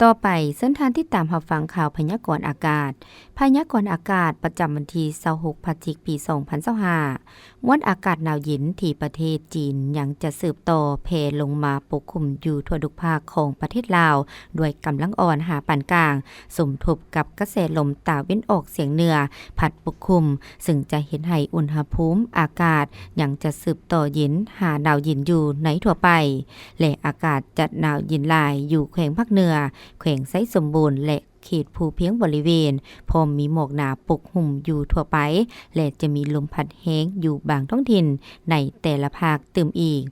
ຕໍ່ໄປ, ເຊີນທ່ານຕິດຕາມຮັບຟັງຂ່າວພະຍາກອນອາກາດ. ພະຍາກອນອາກາດປະຈຳວັນທີຊາວຫົກ ພະຈິກ ປີສອງພັນຊາວຫ້າ. ມວນອາກາດໜາວເຢັນທີ່ປະເທດຈີນຍັງຈະສືບຕໍ່ແຜ່ລົງມາປົກຄຸມຢູ່ທົ່ວທຸກພາກຂອງປະເທດລາວ ດ້ວຍກຳລັງອ່ອນຫາປານກາງ, ສົມທົບກັບກະແສລົມຕາເວັນອອກສຽງເໜືອພັດປົກຄຸມ, ເຊິ່ງຈະເຮັດໃຫ້ອຸນຫະພູມອາກາດຍັງຈະສືບຕໍ່ເຢັນຫາໜາວເຢັນຢູ່ໃນທົ່ວໄປ ແລະ ອາກາດຈະໜາວເຢັນຫຼາຍຢູ່ແຂວງພາກເໜືອ, ແຂວງໄຊສົມບູນ ແລະ ເຂດພູພຽງບໍລິເວນ, ພ້ອມມີໝອກໜາປົກຫຸ້ມຢູ່ທົ່ວໄປ ແລະ ຈະມີລົມພັດແຮງຢູ່ບາງທ້ອງຖິ່ນໃນແຕ່ລະພາກຕື່ມອີກ.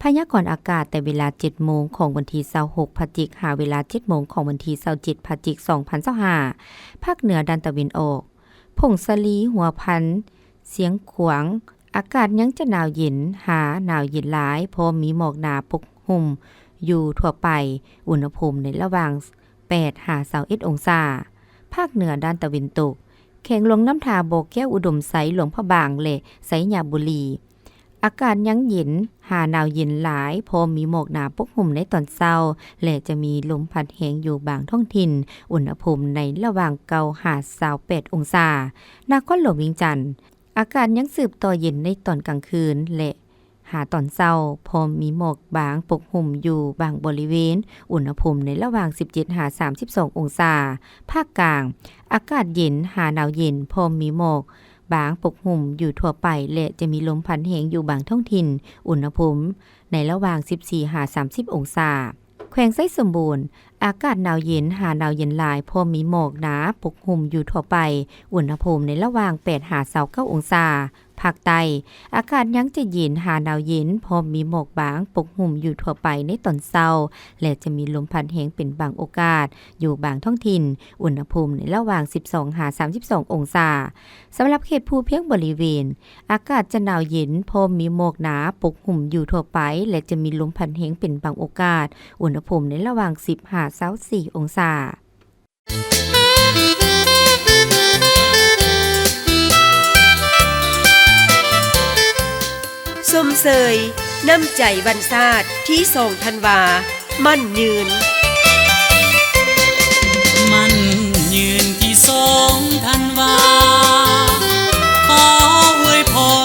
ພະຍາກອນອາກາດແຕ່ເວລາເຈັດໂມງຂອງວັນທີຊາວຫົກ ພະຈິກ ຫາເວລາເຈັດໂມງຂອງວັນທີຊາວເຈັດ ພະຈິກ ສອງພັນຊາວຫ້າ. ພາກເໜືອດ້ານຕາເວັນອອກ, ຜົ້ງສາລີ, ຫົວພັນ, ຊຽງຂວາງ, ອາກາດຍັງຈະໜາວເຢັນຫາໜາວເຢັນຫຼາຍ, ພ້ອມມີໝອກໜາປົກຫຸ້ມຢູ່ທົ່ວໄປ, ອຸນຫະພູມໃນລະຫວ່າງແປດຫາຊາວເອັດອົງສາ. ພາກເໜືອດ້ານຕາເວັນຕົກ, ແຂວງຫຼວງນ້ຳທາ, ບໍ່ແກ້ວ, ອຸດົມໄຊ, ຫຼວງພະບາງ ແລະ ໄຊຍະບູລີ, ອາກາດຍັງເຢັນຫາໜາວເຢັນຫຼາຍ, ພ້ອມມີໝອກໜາປົກຫຸ້ມໃນຕອນເຊົ້າ ແລະ ຈະມີລົມພັດແຮງຢູ່ບາງທ້ອງຖິ່ນ, ອຸນຫະພູມໃນລະຫວ່າງເກົ້າຫາຊາວແປດອົງສາ. ນະຄອນຫຼວງວຽງຈັນ, ອາກາດຍັງສືບຕໍ່ເຢັນໃນຕອນກາງຄືນ ແລະ ຫາຕອນເຊົ້າ, ພ້ອມມີໝອກບາງປົກຫຸ້ມຢູ່ບາງບໍລິເວນ, ອຸນຫະພູມໃນລະຫວ່າງສິບເຈັດຫາສາມສິບສອງອົງສາ. ພາກກາງ, ອາກາດເຢັນຫາໜາວເຢັນ, ພ້ອມມີໝອກບາງປົກຫຸ້ມຢູ່ທົ່ວໄປ ແລະ ຈະມີລົມພັດແຮງຢູ່ບາງທ້ອງຖິ່ນ, ອຸນຫະພູມໃນລະຫວ່າງສິບສີ່ຫາສາມສິບອົງສາ. ແຂວງໄຊສົມບູນ, ອາກາດໜາວເຢັນຫາໜາວເຢັນຫຼາຍ, ພ້ອມມີໝອກໜາປົກຫຸ້ມຢູ່ທົ່ວໄປ, ອຸນຫະພູມໃນລະຫວ່າງແປດຫາຊາວເກົ້າອົງສາ. ພາກໃຕ້, ອາກາດຍັງຈະເຢັນຫາໜາວເຢັນ, ພ້ອມມີໝອກບາງປົກຫຸ້ມຢູ່ທົ່ວໄປໃນຕອນເຊົ້າ ແລະ ຈະມີລົມພັດແຮງເປັນບາງໂອກາດຢູ່ບາງທ້ອງຖິ່ນ, ອຸນຫະພູມໃນລະຫວ່າງສິບສອງຫາສາມສິບສອງອົງສາ. ສຳລັບເຂດພູພຽງບໍລິເວນ, ອາກາດຈະໜາວເຢັນ, ພ້ອມມີໝອກໜາປົກຫຸ້ມຢູ່ທົ່ວໄປ ແລະ ຈະມີລົມພັດແຮງເປັນບາງໂອກາດ, ອຸນຫະພູມໃນລະຫວ່າງສິບຫາຊາວສີ່ອົງສາ. ຊົມເຊີຍນ້ຳໃຈວັນຊາດທີສອງທັນວາ ໝັ້ນຍືນ. ໝັ້ນຍືນທີສອງທັນວາ ຂໍອວຍພອນ